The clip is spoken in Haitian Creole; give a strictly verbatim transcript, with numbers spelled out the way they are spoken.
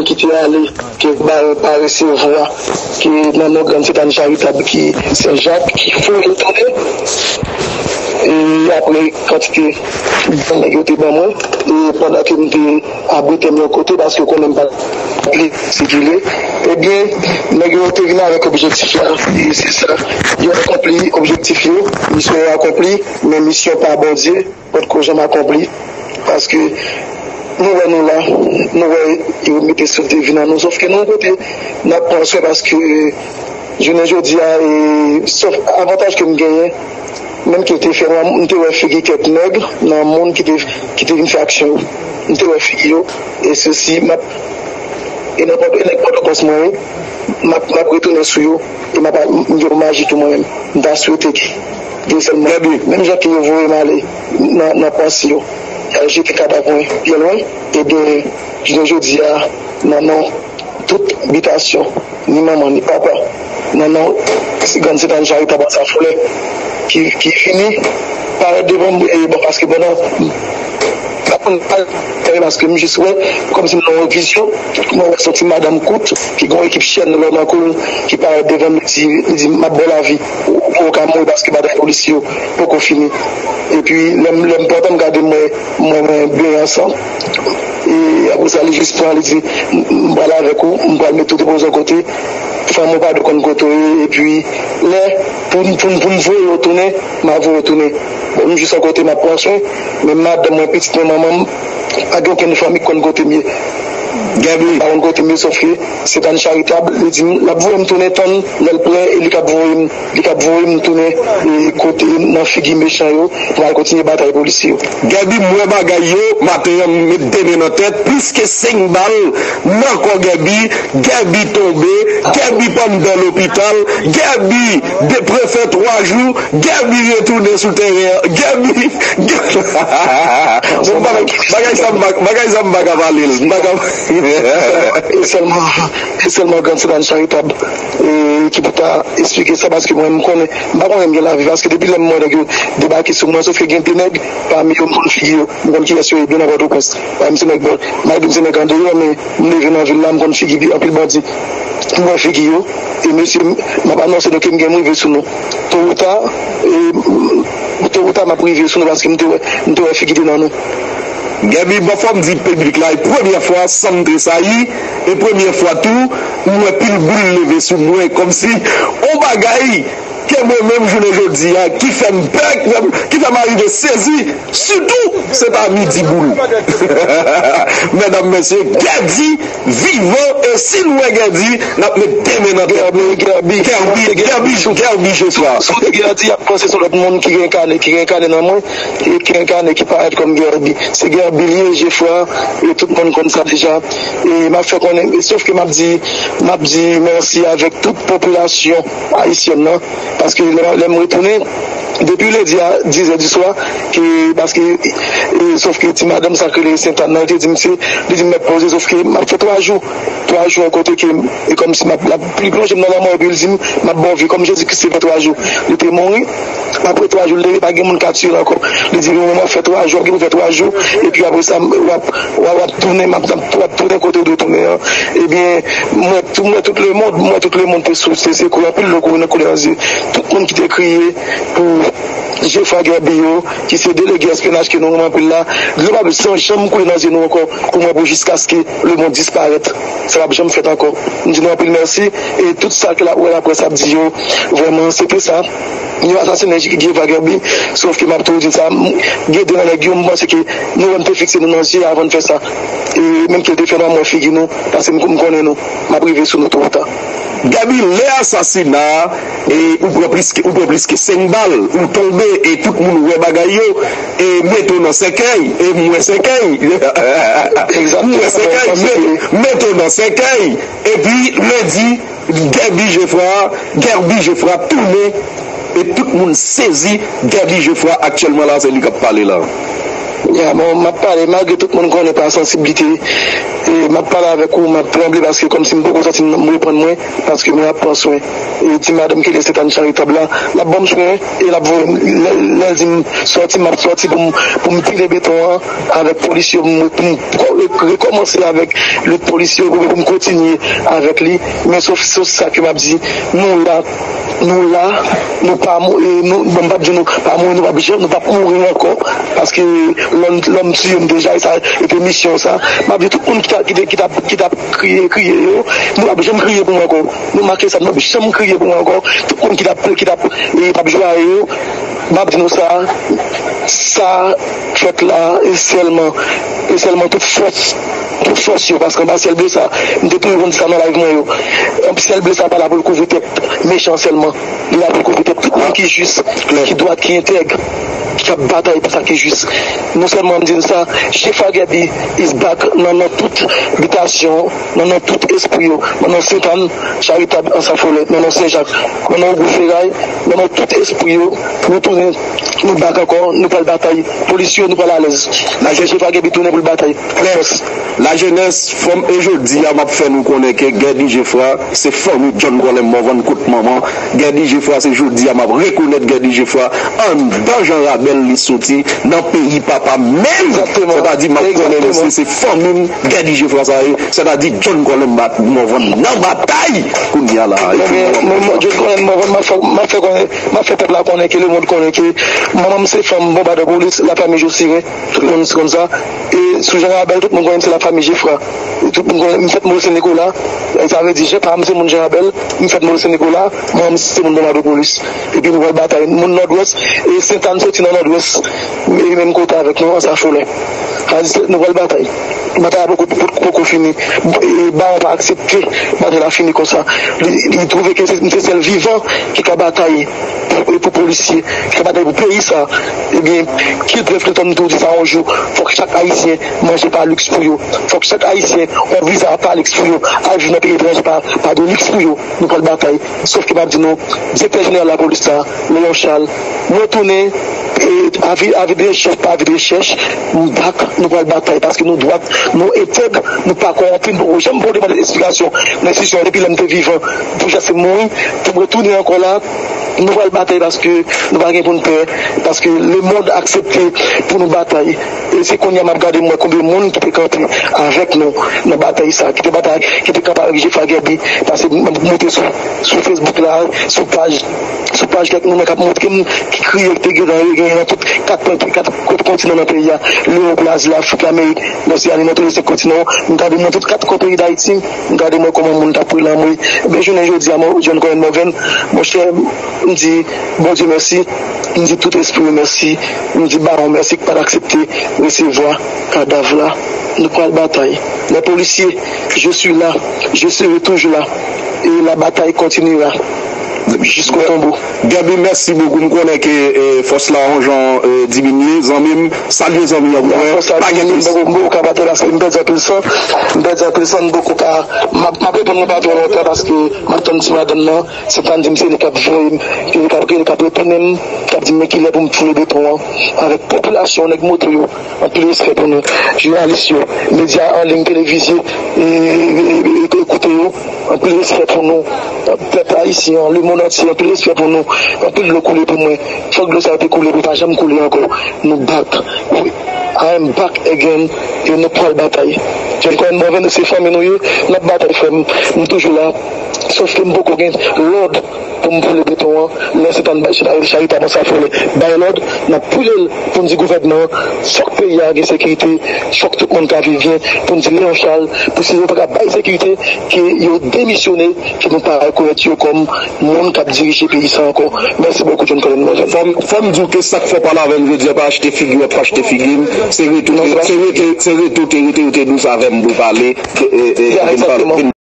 ki te ale, ke baron pa resevwa, ke nan non Grann Sentàn Charitab ki Sen Jak, ki foure l tounen. E apre kantite nèg yo te ban mwen, e pandan ke m te abrite m yon kote, paske w konnen m pa t vle sikile, ebyen, nèg yo te vin avèk objektif la, e se sa. Yo akonpli objektif yo, misyon yo akonpli, men misyon pa Bondye potko janm akonpli, paske nou wè nou la, nou wè yo mete souf de vi nan nou, sòf ke nou kote n ap pran swen, paske jounen jodi a, e, sòf avantaj ke m genyen, menm ke te fè mwen, m te wè figi kèk nèg nan moun ki te, ki te vin fè aksyon yo. M te wè figi yo, e sesi, m ap, e nan pòt, e nèg Pòtoprens mwen ye, m ap, m ap retounen sou yo, e m ap, m gen yon maji tou mwen menm. M ta swete ke gen sèlman, menm jan ke yo voye m ale nan, nan panse yo, y al jete kadav mwen byen lwen, ebyen, jounen jodi a, nan non tout bitasyon, ni manman, ni papa, nan non Grann Sentàn Charitab Ansaflè, ki, ki vini parèt devan m, e bon, paske pandan m ap konn pale, paske m jis wè, kòmsi m nan yon vizyon, mwen wè s on ti madanm kout, ki gen yon ekip chèn lò nan kou l, ki parèt devan m, li di, li di, "M ap ba w lavi, ou, ou ka mouri paske batay polisye yo poko fini." Epi, lè m, lè m pandan m gade, m wè, m wè mwen benyen an san. E apre sa, li jis pran, li di, "M, m pral avèk ou, m pral mete w depoze yon kote, fanmi w pa dwe konn kote w ye, epi lè, pou n, pou n, pou n voye w tounen, m a voye w tounen." Bon, m jis yon kote, m ap pran swen, men madanm mwen, pitit mwen, manman m, pa gen okenn fanmi ki konn kote m ye. Gaby. Pa konn kote m ye, sòf ke Sentàn Charitab, li di m, l ap voye m tounen tann lè l prè, e li k ap voye m, li k ap voye m tounen, e, kote nan figi mechan yo, pou m al kontinye batay polisye yo. Gaby, m wè bagay yo, maten an, m met de men nan tèt, plis ke senk bal, nan kò Gaby, Gaby tonbe, Gaby pandan lopital, Gaby de prefè twa jou, Gaby retounen sou teren an, Gaby, Gaby. Bon, bagay, bagay sa m pa, bagay sa m pa ka pale l, m pa ka. E sèlman, e sèlman Grann Sentàn Charitab, e, ki pou ta eksplike sa, paske mwen, m konnen, m pa konnen m gen lavi, paske depi lè m wè nèg yo debake sou mwen, sòf ke gen de nèg pami yo, m konn figi yo, m konn kiyès yo ye, byen nan Pòtoprens. Pami se nèg, bon, m a di m se nèg andeyò, men m leve nan vil la, m konn figi anpil bandi. M wè figi yo, e mesye, m, m ap anonse nou ke m gen m rive sou nou. To ou ta, e, m, to ou ta, m ap rive sou nou, paske m te wè, m te wè figi de nan nou. Gaby, bon, fò m di piblik la, e premyè fwa san m tresayi, e premyè fwa tou, m wè pil boul leve sou mwen, kòmsi on bagay ke mwen menm jounen jodi a, ki fè m pè, ki fè m, ki fè m arive sezi, sitou, se pa midi boul. Medam, mesye, Gaby vivan, e si n wè Gaby, n ap met de men nan tèt nou. Gaby, Gaby, Gaby, Gaby, Gaby Jefra. Si w te Gaby, y ap panse se lòt moun ki renkane, ki renkane nan mwen, e ki renkane, ki parèt kòm Gaby. Se Gaby li ye, Jefra, e tout moun konn sa deja. E m ap fè konnen, e sòf ke m ap di, m ap di mèsi avèk tout popilasyon ayisyèn nan, paske lè, lè m retounen, depi lendi a diz è di swa, ke, paske, e, sòf ke ti madanm sa k rele Sentàn nan, li te di m se, li di m mèt poze, sòf ke m ap fè twa jou, twa jou an kote ke, e kòmsi m ap, l ap, li plonje m nan lanmò, epi li di m, "M ap ba w vi," kòm Jezi Kris te fè twa jou, li te mouri, apre twa jou, li leve, pa gen moun ka tiye l ankò. Li di, "Mwen, m ap fè twa jou, w ap gen pou fè twa jou, epi apre sa, w ap, w ap, w ap tounen, m ap, w ap tounen kote w dwe tounen an." Ebyen, mwen, tou, mwen, tout lemonn, mwen, tout lemonn te sou, te sekouri, anpil dlo kouri nan, koule nan zye. Tout moun ki te kriye pou Jefra Gaby yo, ki se delege S P N H ke nou renmen anpil la, dlo pa janm koule nan zye nou ankò, pou mwen, pou jiskaske lemonn disparèt. Sa p ap janm fèt ankò. M di nou anpil mèsi, e tout sa ke la, wè laprès ap di yo, vrèman, se te sa. Yo asasinen Jefra Gaby, sòf ke m ap toujou di sa, m, gen de nan nèg yo, m panse ke nou wè m te fikse nou nan zye avan n fè sa. E menm ke l te fè m mwen figi nou, paske m, m konnen nou, m ap rive sou nou to ou ta. Gaby, lè asasina a, e ou pran plis ke, ou pran plis ke senk bal, ou tonbe, e tout moun wè bagay yo, e mete w nan sèkèy, e m wè sèkèy. M wè sèkèy, mete, mete w nan sèkèy. Epi, lendi, Gaby Jefra, Gaby Jefra tounen, e tout moun sezi, Gaby Jefra aktyèlman la, se li k ap pale la. Ya, bon, m ap pale, malgre tout moun konnen pa sansiblite, e m ap pale avèk ou, m ap tranble paske kòmsi m poko santi m reprann mwen, paske mwen ap pran swen. E ti madanm ki rete Sentann Charitab la, l ap ban m swen, e l ap voye m, lè, lè l di m sòti, m ap sòti pou m, pou m pile beton an avèk polis yo, pou m, pou m re-, rekòmanse avèk lòt polis yo, pou, pou m kontinye avèk li. Men sof, sof sa ke m ap di, nou la, nou la, nou pa mou-, e nou, bon, m p ap di nou pa mouri, nou p ap janm, nou p ap mouri ankò, paske lòm, lòm tiye m deja, e sa, e te misyon sa. M ap di tout moun ki ta, ki te, ki t ap, ki t ap kriye, kriye yo, nou p ap janm kriye pou mwen ankò. Nou make sa, nou p ap janm kriye pou mwen ankò. Tout moun ki t ap, ki t ap, e, t ap jwaye yo, m ap di nou sa, sa fèt la, e sèlman, e sèlman tout fòs, tout fòs yo, paske anba syèl ble sa, m te toujou konn di sa nan live mwen yo. Syèl ble sa pa la pou l kouvri tèt mechan sèlman. Li la pou l kouvri tèt tout moun ki jis, ki dwat, ki entèg, ki ap batay pou sa ki jis. Non sèlman m di n sa, Jefra Guerby is back nan, nan tout bitasyon, nan, nan tout espri yo, nan, nan Sentann, Charitab, Anse à Follet, nan, nan Senjak, nan, nan Ogou Feray, nan, nan tout espri yo, nou tounen, nou back ankò, nou pral batay. Polis yo, nou pral alèz. Jefra Guerby tounen pou l batay. Fòs. Lajenès, fò m, e jodi a m ap fè nou konnen ke Guerby Jefra se fanmi John Colem Morvan kot manman. Guerby Jefra se jodi a m ap rekonèt Guerby Jefra anndan Jan Rabèl li soti nan peyi papa m menm. Sètadi m ap konnen mesye se fanmi m Guerby Jefra sa ye. Sètadi John Colem Morvan nan batay kounye a la. Ebyen, John Colem Morvan, m ap fè, m ap fè konnen, m ap fè pèp la konnen ke lemonn konnen ke manman m se fanm bonbadè polis, lafanmi Josiren. Tout moun konn sa. E sou Jan Rabèl, tout moun konnen m se lafanmi Jefra. E tout moun konnen m fèt Mòl Sen Nikola. E sa vle di, Jean pa m se moun Jan Rabèl, m fèt Mòl Sen Nikola, manman m se moun Bonbadopolis. Epi nou pral batay. Moun Nòdwès, e Sentann soti nan Nòdwès, e menm kote avèk nou, Anse à Follet. Sa vle di, nou pral batay. Batay la poko, poko, poko fini. E Bawon pa aksepte batay la fini konsa. Li, li twouve ke se, m se sèl vivan ki ka batay pou, pou polisye, ki ka batay pou peyi sa. Ebyen, Kilpref Clinton tou di sa yon jou, fòk chak Ayisyen manje pa liks pou yo. Fòk chak Ayisyen yon viza pa liks pou yo. Al viv nan peyi etranje pa, pa de liks pou yo. Nou pral batay. Sòf ke m ap di nou, Direktè Jeneral Lapolis la, Léon Charles, nou retounen, e, avi, avi de rechèch pa avi de rechèch, nou back, nou pral batay, paske nou dwat, nou entèg, nou pa kòwonpi, nou poko janm poko demande eksplikasyon nan enstitisyon depi lè m te vivan, pou jaske mouri, pou m retounen ankò la, nou pral batay paske nou pa gen pou n pè, paske lemonn aksepte pou nou batay. E se kounye a m ap gade m wè konbyen moun ki te kanpe avèk nou nan batay sa, ki te batay, ki te kanpe avèk Jefra Guerby, paske m ap monte sou, sou Facebook la, sou paj, sou paj kèk moun k ap montre m ki kriye ki te gentan genyen nan tout kat pwen, kat kontinan nan peyi a, Lewòp, Lazi, Lafrik, Lamerik, Loseani, nan tou le senk kontinan, m gade m nan tout kat kwen peyi Dayiti, m gade m wè kòman moun t ap pran lanmou. Ebyen, jounen jodi a, mwen, John Colem Morvan, monchè, m di Bondye mèsi, m di tout espri yo mèsi, m di Bawon mèsi ki pa t aksepte resevwa kadav la. Nou pral batay. Les policiers, je suis là, je serai toujours là. Et la bataille continuera jusqu'au tombeau. Guerby, mèsi bokou. M konnen ke, e, fòs la yon jan, e, diminye. Zanmi m, salye zanmi an pou mwen. Fòs la diminye, m poko, m poko ka batay paske m pèdi anpil san. M pèdi anpil san, m poko ka, m ap, m ap reponn nou pa twò lontan paske m ap tann ti madanm nan. Sentann di m se li k ap voye m, li k ap, li k ap retounen m, k ap di m men kilè pou m foule beton an avèk popilasyon, nèg moto yo. Anpil respè pou nou, jounalis yo, medya an liy, televize, e, e, e, e, ekoute yo. Anpil respè pou nou, pèp ayisyen an, lemonn antye, anpil respè pou nou. Anpil dlo koule pou mwen. Fòk dlo sa yo te koule, pou pa janm koule ankò. Nou back. I am back again. E nou pral batay. John Colem Morvan, se fanmi nou ye. N ap batay, frè m. M toujou la. Sòf ke m poko gen lòd pou m foule beton an. Lè Sentann bay Charitab, Anse à Follet bay lòd, n ap pile l pou n di gouvènman an, fòk peyi a gen sekirite, fòk tout moun ka viv byen, pou n di Léon Charles, pou si yo pa ka bay sekirite, ke yo demisyone, ke nou pa rekonèt yo kòm moun k ap dirije peyi sa ankò. Mèsi bokou, John Colem Morvan. Fò m, fò m di w ke sa k fè w pale avè m jodi a pa achte figi w ap achte figi m, se retou, se retou, se retou te rete, rete dous avè m pou pale, e, e, e, vin pale.